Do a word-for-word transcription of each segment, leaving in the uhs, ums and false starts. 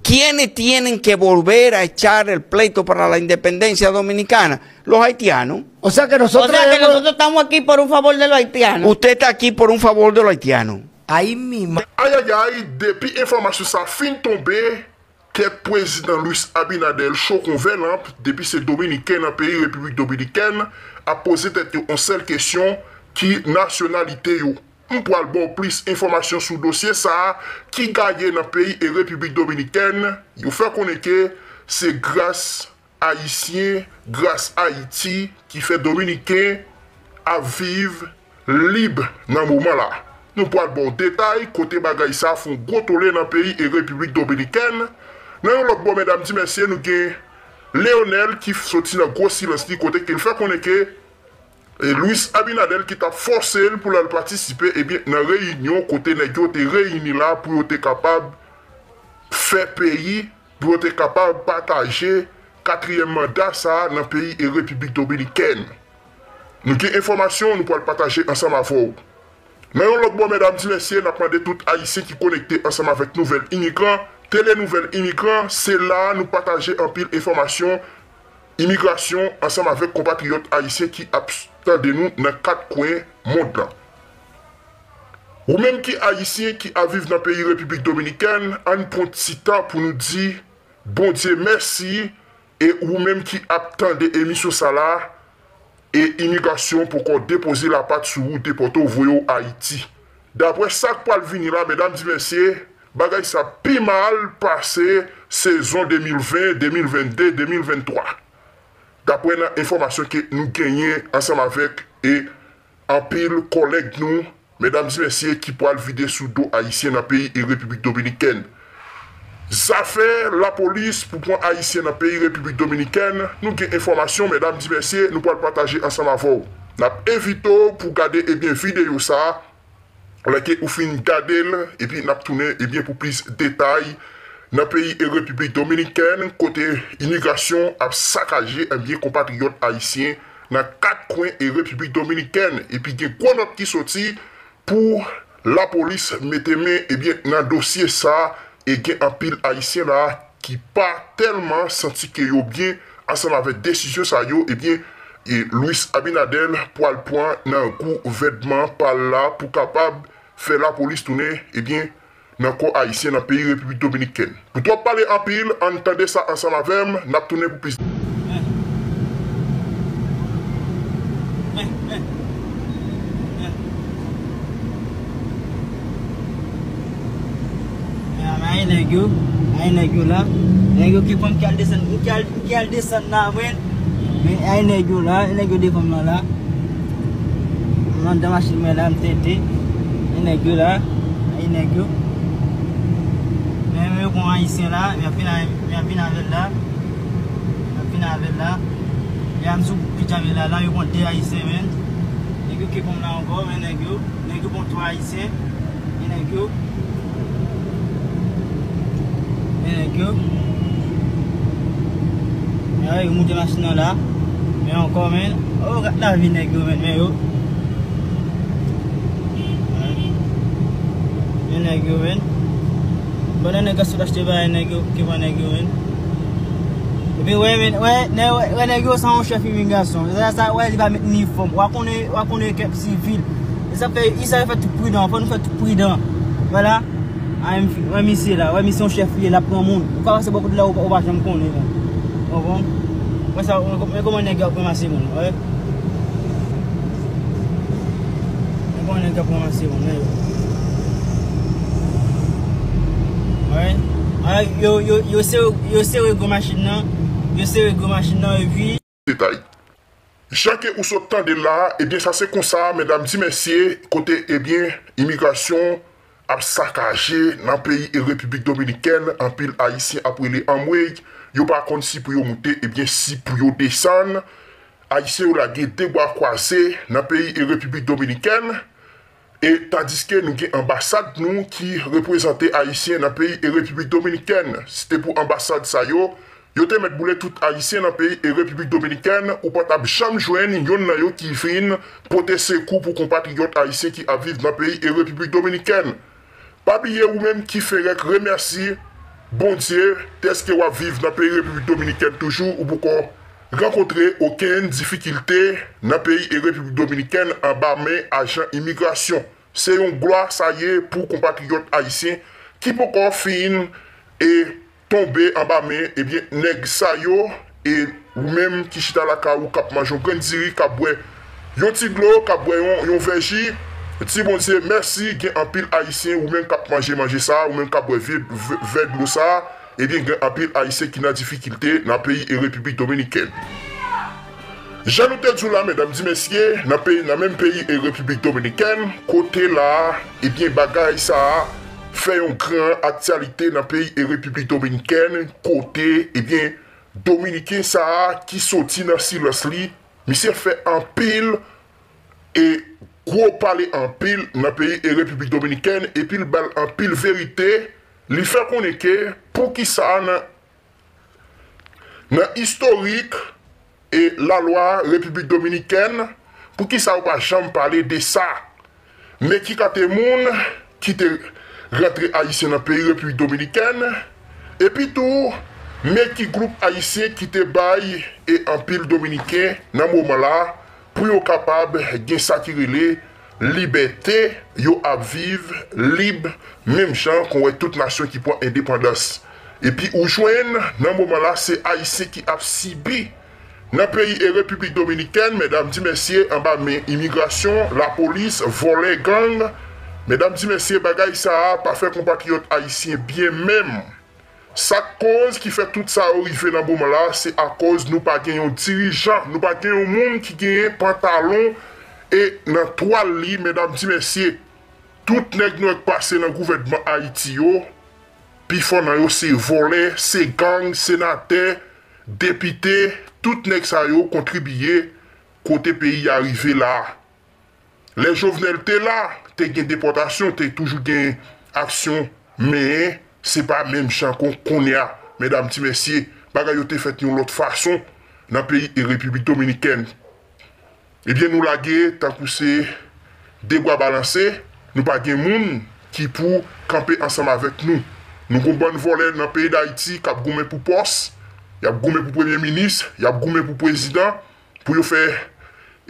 ¿Quiénes tienen que volver a echar el pleito para la independencia dominicana? Los haitianos. O sea que nosotros... O sea que nosotros estamos aquí por un favor de los haitianos. Usted está aquí por un favor de los haitianos. Ahí mismo. Ayayay, depi enfòmasyon sa fin tonbe, tèt prezidan Luis Abinader cho kon vè lanp, depi se dominiken nan peyi Repiblik Dominikèn ap poze tèt yo yon sèl kesyon, ki nasyonalite yo? M pral ba w plis enfòmasyon sou dosye sa a ki gaye nan peyi e Repiblik Dominikèn. Yo fè konnen ke se gras Ayisyen, gras Ayiti ki fè Dominiken ap viv lib nan moman la. Nou pral ba w detay kote bagay sa fè yon gwo tole nan peyi e Repiblik Dominikèn. Nan yon lòt bò, medam di mesye, nou gen Leonel ki soti nan gwo silans li kote ke l fè konnen ke e Luis Abinader ki t ap fòse l pou l al patisipe ebyen nan reyinyon kote nèg yo te reyini la pou yo te kapab fè peyi, pou yo te kapab pataje katriyèm manda sa a nan peyi e Repiblik Dominikèn. Nou gen enfòmasyon nou pral pataje ansanm avè w. Nan yon lòt bò, medam di mesye, n ap mande tout Ayisyen ki konekte ansanm avèk Nouvèl Imigran, Tele Nouvèl Imigran, se la a nou pataje anpil enfòmasyon imigrasyon ansanm avèk konpatriyòt ayisyen ki ap tande nou nan kat kwen mond lan. Ou menm ki ayisyen ki ap viv nan peyi Repiblik Dominikèn, ann pran ti tan pou nou di Bondye mèsi, e ou menm ki ap tande emisyon sa la, e imigrasyon poko depoze lapat sou ou, depòte w, voye w Ayiti. Daprè sa k pral vini la, medam di mesye, bagay sa pi mal pase sezon de mil ven, de mil venn de, de mil venn twa. Daprè nan enfòmasyon ke nou genyen ansanm avèk e anpil kòlèg nou, medam di mesye, ki pral vide sou do ayisyen nan peyi e Repiblik Dominikèn. Zafè lapolis pou pran ayisyen nan peyi Repiblik Dominikèn, nou gen enfòmasyon, medam di mesye, nou pral pataje ansanm avè w. N ap envite w pou gade ebyen videyo sa a, lè ke ou fin gade l, epi n ap tounen ebyen pou plis detay nan peyi e Repiblik Dominikèn, kote imigrasyon ap sakaje ebyen konpatriyòt ayisyen nan kat kwen e Repiblik Dominikèn, epi gen gwo nòt ki soti pou lapolis mete men ebyen nan dosye sa a, e gen anpil ayisyen la ki pa tèlman santi ke yo byen ansanm avèk desizyon sa yo ebyen e Luis Abinader pral pran nan gouvènman pa l la pou kapab fè lapolis tounen ebyen nan kò ayisyen nan peyi Repiblik Dominikèn. Pou twòp pale anpil, ann tande sa ansanm avè m, n ap tounen pou plis. Ay nèg yo, ay nèg yo la. Nèg yo ki pran m ki al desann, m ki al, m ki al desann la mwen. Men ay nèg yo la, nèg yo devan m nan la. M anndan machin mwen la, m tete. Ay nèg yo la, ay nèg yo. Men yo pran ayisyen la, y ap vin, y ap vin avè l la. Y ap vin avè l la. Y a m sou pit avè l la, la yo pran de ayisyen men. Nèg yo ki pran m la ankò, men nèg yo, nèg yo pran twa ayisyen. Men nèg yo. Men nèg yo. Men yo moute machin nan la. Men ankò men. Oh, gad lavi nèg yo men, men yo. Men nèg yo men. Pandan nèg yo sot achte bagay nèg yo, ki pran nèg yo men. Epi wè men, wè, nèg, wè, wè nèg yo sa yon chèf imigrasyon. Sa, sa, wè li pa met inifòm. W a konnen, w a konnen kèk sivil. E sa fè, e sa fè tout pridan, fò nou fè tout pridan. Vwala. A, wè misye la, wè misye yon chèf li ye, l ap pran moun. Ou ka pase bò kote la, ou pa, ou pa janm konnen la. Ou konprann? Wè sa, wè kòman nèg yo ap ranmase moun, wè. Men konnen nèg yo ap ranmase moun, men yo. Wè. Wè, yo, yo, yo sere, yo sere gwo machin nan. Yo sere gwo machin nan, epi. Detay. Jan ke ou sot tande l la a, ebyen sa se konsa, medam di mesye, kote ebyen imigrasyon ap sakaje nan peyi e Repiblik Dominikèn, anpil ayisyen ap rele anmwey, yo pa konn si pou yo moute ebyen si pou yo desann. Ayisyen yo lage de bra kwaze nan peyi e Repiblik Dominikèn. E tandiske nou gen anbasad nou ki reprezante ayisyen nan peyi e Repiblik Dominikèn. Si te pou anbasad sa yo, yo te mèt boule tout ayisyen nan peyi e Repiblik Dominikèn, ou pa t ap janm jwenn yonn nan yo ki vin pote sekou pou konpatriyòt ayisyen ki ap viv nan peyi e Repiblik Dominikèn. Pa bliye ou menm ki fenk remèsye Bondye, èske w ap viv nan peyi Repiblik Dominikèn toujou? Ou poko rankontre okenn difikilte nan peyi e Repiblik Dominikèn anba men ajan imigrasyon? Se yon glwa sa ye pou konpatriyòt ayisyen ki poko fin e tonbe anba men, ebyen, nèg sa yo, e ou menm ki chita lakay ou k ap manje yon grenn diri, k ap bwè yon ti dlo, k ap bwè yon, yon vè ji, di Bondye mèsi, gen anpil ayisyen, ou menm k ap manje manje sa, ou menm k ap bwè vè, vè, vè dlo sa, ebyen, gen anpil ayisyen ki nan difikilte nan peyi e Repiblik Dominikèn. Jan nou te di w la, medam di mesye, nan peyi, nan menm peyi e Repiblik Dominikèn, kote la, ebyen, bagay sa a fè yon gran aktyalite nan peyi e Repiblik Dominikèn, kote, ebyen, Dominiken sa a ki soti nan silans li, misye fè anpil e gwo pale anpil nan peyi e Repiblik Dominikèn, epi l ba l anpil verite, li fè konnen ke poukisa nan, nan istorik e lalwa Repiblik Dominikèn, poukisa yo pa janm pale de sa? Men ki kate moun ki te rantre ayisyen nan peyi Repiblik Dominikèn, epi tou, men ki gwoup ayisyen ki te bay e anpil Dominiken nan moman la, pou yo kapab gen sa ki rele libète, yo ap viv lib, menm jan kon wè tout nasyon ki pran endepandans. Epi ou jwenn, nan moman la, se ayisyen ki ap sibi nan peyi e Repiblik Dominikèn, medam di mesye, anba men imigrasyon, lapolis, vòlè, gang. Medam di mesye, bagay sa a pa fè konpatriyòt ayisyen byen menm. Sa k koz ki fè tout sa yo rive nan moman la, se akòz nou pa gen yon dirijan, nou pa gen yon moun ki genyen pantalon e nan twal li, medam di mesye. Tout nèg nou wè k pase nan gouvènman Ayiti yo, pifò nan yo se vòlè, se gang, senatè, depite, tout nèg sa yo kontribiye kote peyi a rive la a. Lè Jovenel te la, te gen depòtasyon, te toujou gen aksyon, men se pa menm jan kon kounye a. Medam, ti mesye, bagay yo te fèt yon lòt fason nan peyi e Repiblik Dominikèn. Ebyen, nou lage tankou se de bwa balanse, nou pa gen moun ki pou kanpe ansanm avèk nou. Nou gon bann vòlè nan peyi Dayiti k ap goumen pou pòs, y ap goumen pou premye minis, y ap goumen pou prezidan, pou yo fè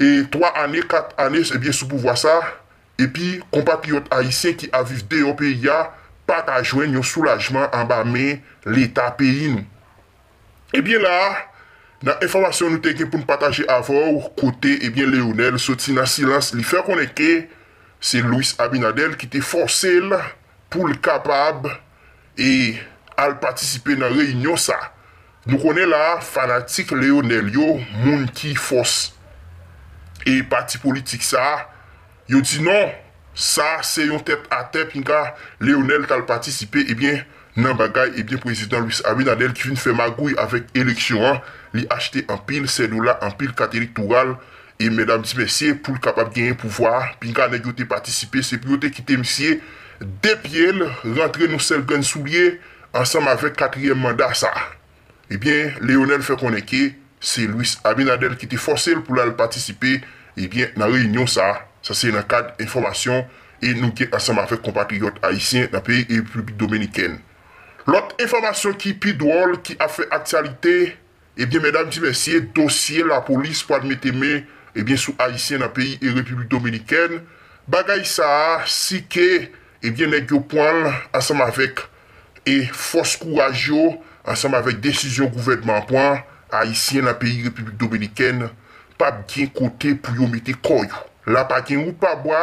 e twa ane, kat ane, ebyen, sou pouvwa sa, epi konpatriyòt ayisyen ki ap viv deyò peyi a pa ka jwenn yon soulajman anba men Leta peyi nou. Ebyen la, nan enfòmasyon nou te gen pou n pataje avè w, kote, ebyen, Leonel soti nan silans, li fè konnen ke se Luis Abinader ki te fòse l pou l kapab e al patisipe nan reyinyon sa. Nou konnen la, fanatik Leonel yo, moun ki fòs e pati politik sa, yo di non, sa se yon tèt atè, pinga Leonel t al patisipe, ebyen, nan bagay, ebyen, prezidan Luis Abinader ki vin fè magouy avèk eleksyon an, li achte anpil sè dola, anpil kat elektoral, e medam ti mesye, pou l kapab genyen pouvwa a, pinga nèg yo te patisipe, se pou yo te kite misye de pye l rantre nan sèl grenn soulye ansanm avèk katriyèm manda sa. Ebyen, Leonel fè konnen ke se Luis Abinader ki te fòse l pou l al patisipe, ebyen, nan reyinyon sa. Sa se nan kad enfòmasyon e nou gen ansanm avèk konpatriyòt ayisyen nan peyi Repiblik Dominikèn. Lòt enfòmasyon ki pi dwòl, ki ap fè aktyalite, ebyen, medam ti mesye, dosye lapolis pral mete men, ebyen, sou ayisyen nan peyi e Repiblik Dominikèn. Bagay sa a, si ke, ebyen, nèg yo pran l ansanm avèk e fòs kouraj yo, ansanm avèk desizyon gouvènman an pran, ayisyen nan peyi Repiblik Dominikèn p ap gen kote pou yo mete kò yo. La pa gen wout pa bwa,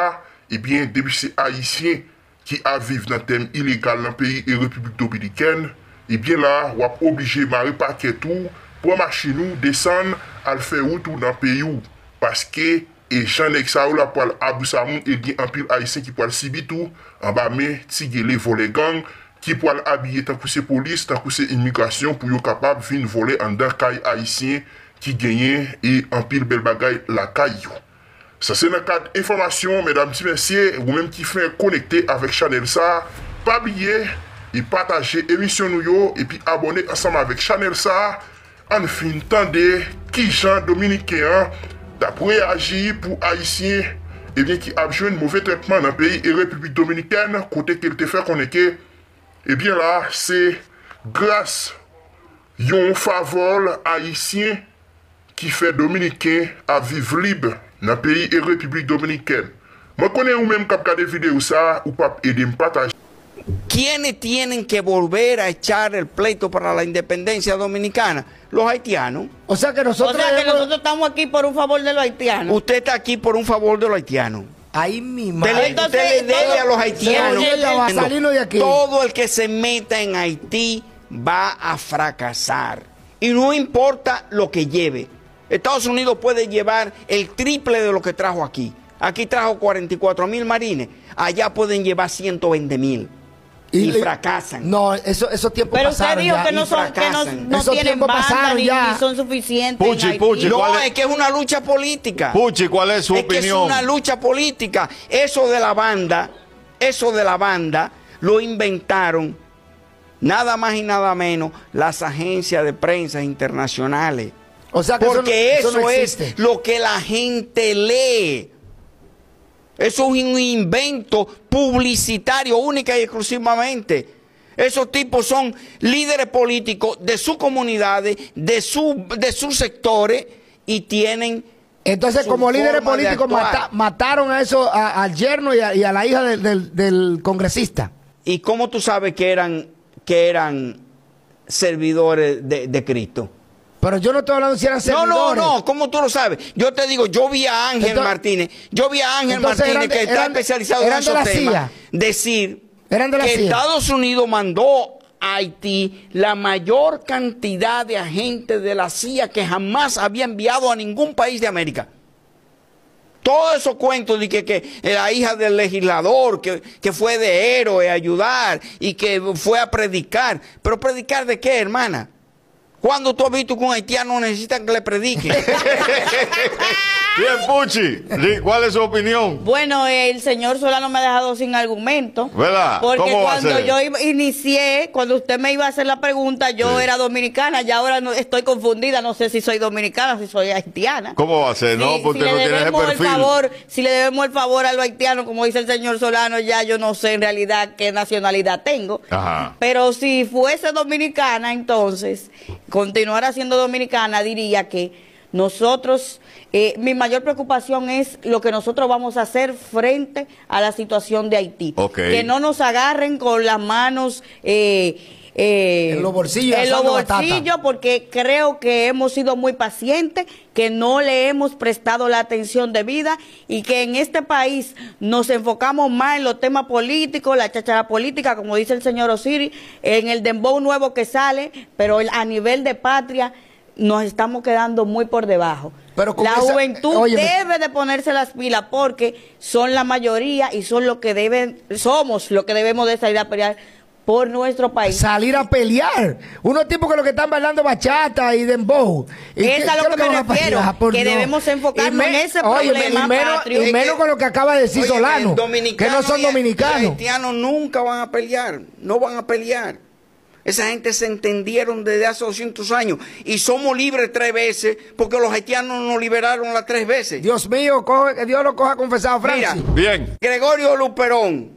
ebyen, depi se ayisyen ki ap viv nan tèm ilegal nan peyi e Repiblik Dominikèn, ebyen la, w ap oblije mare pakèt ou, pran machin ou, desann, al fè wout ou nan peyi w. Paske, e jan nèg sa yo la pral abou sa moun, e gen anpil ayisyen ki pral sibi tou, anba men ti gele vòlè gang, ki pral abiye tankou se polis, tankou se imigrasyon, pou yo kapab vin vòlè anndan kay ayisyen ki genyen e anpil bèl bagay lakay yo. Sa se nan kad enfòmasyon, medam ti mesye, ou menm ki fenk konekte avèk chanèl sa, pa bliye e pataje emisyon nou yo, epi abòne ansanm avèk chanèl sa. Ann fin tande kijan Dominiken an t ap reyaji pou ayisyen, ebyen, ki ap jwenn move trètman nan peyi e Repiblik Dominikèn, kote ke l te fè konnen ke, ebyen, la, se Gras yon favòl ayisyen ki fè Dominiken ap viv lib nan peyi e Repiblik Dominikèn. Mwen konnen ou menm k ap gade videyo sa a, ou p ap ede m pataje. ¿Quiénes tienen que volver a echar el pleito para la independencia dominicana? Los haitianos. O sea que nosotros, O sea que nosotros estamos aquí por un favor de los haitianos. Usted está aquí por un favor de los haitianos. Ahí mi Usted le, madre. usted le debe a los haitianos. Ella va a salirnos de aquí. Todo el que se meta en Haití va a fracasar. Y no importa lo que lleve. Estados Unidos puede llevar el triple de lo que trajo aquí. Aquí trajo cuarenta y cuatro mil marines. Allá pueden llevar ciento veinte mil. Y, fracasan. No, eso, esos tiempos Pero usted pasaron dijo ya. Que no, son, que no, no tienen banda ni, ni son suficientes. Puchi, Puchi, No, es que es una lucha política. Puchi, ¿cuál es su es que es opinión? Una lucha política. Eso de la banda, eso de la banda lo inventaron nada más y nada menos las agencias de prensa internacionales. O sea que Porque eso, no- eso, eso no es existe. Lo que la gente lee. Eso es un invento publicitario única y exclusivamente. Esos tipos son líderes políticos de sus comunidades, de, su, de sus sectores y tienen... Entonces, como líderes políticos mata, mataron a eso, a, al yerno y a, y a la hija del, del, del congresista. ¿Y cómo tú sabes que eran, que eran servidores de, de Cristo? Pero yo no estoy hablando si eran No, no, servidores. No, ¿cómo tú lo sabes? Yo te digo, yo vi a Ángel Entonces- Martínez, yo vi a Ángel Entonces, Martínez eran de- que está eran de- especializado en eran de esos la temas, CIA. Decir Eran de la que CIA. Estados Unidos mandó a Haití la mayor cantidad de agentes de la CIA que jamás había enviado a ningún país de América. Todos esos cuentos de que, que la hija del legislador que, que fue de héroe a ayudar y que fue a predicar. ¿Pero predicar de qué, hermana? ¿Cuándo tú has visto que un haitiano necesita que le predique? Bien, Puchi, di- ¿cuál es su opinión? Bueno, el señor Solano me ha dejado sin argumento. ¿Verdad? Porque ¿Cómo va a cuando ser? Yo iba- inicié, cuando usted me iba a hacer la pregunta, yo Sí. Era dominicana. Ya ahora no, estoy confundida, no sé si soy dominicana, si soy haitiana. ¿Cómo va a ser? No, Si- porque si le no tienes el debemos el perfil. Favor, si le debemos el favor a los haitianos, como dice el señor Solano, ya yo no sé en realidad qué nacionalidad tengo. Ajá. Pero si fuese dominicana, entonces, continuara siendo dominicana, diría que nosotros, eh, mi mayor preocupación es lo que nosotros vamos a hacer frente a la situación de Haití. Ok. Que no nos agarren con las manos eh, eh, En los bolsillos, en los asando batata. Bolsillos, porque creo que hemos sido muy pacientes, que no le hemos prestado la atención debida y que en este país nos enfocamos más en los temas políticos, la cháchara política, como dice el señor Osiris, en el dembow nuevo que sale, pero el- a nivel de patria nos estamos quedando muy por debajo. Pero con La esa- juventud óyeme. Debe de ponerse las pilas porque son la mayoría y son lo que deben, somos lo que debemos de salir a pelear por nuestro país. Salir a pelear. Unos tipos que lo que están bailando bachata y dembow. ¿Y Es a lo que me refiero, que debemos enfocarnos en ese problema y menos, patrio. Y menos con lo que acaba de decir Óyeme, Solano, que no dominicanos son y- dominicanos. Y haitianos nunca van a pelear, no van a pelear. Esa gente se entendieron desde hace doscientos años y somos libres tres veces porque los haitianos nos liberaron las tres veces. Dios mío, coge, que Dios lo coja confesado, Mira, Francis. Bien. Gregorio Luperón,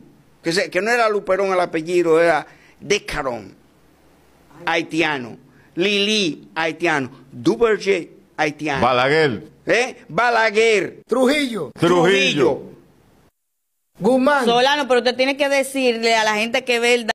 que, se- que no era Luperón el apellido, era Descarón, haitiano. Lili, haitiano. Duverger, haitiano. Balaguer. ¿Eh? Balaguer. Trujillo, Trujillo. Guzmán. Solano, pero usted tiene que decirle a la gente que es verdad.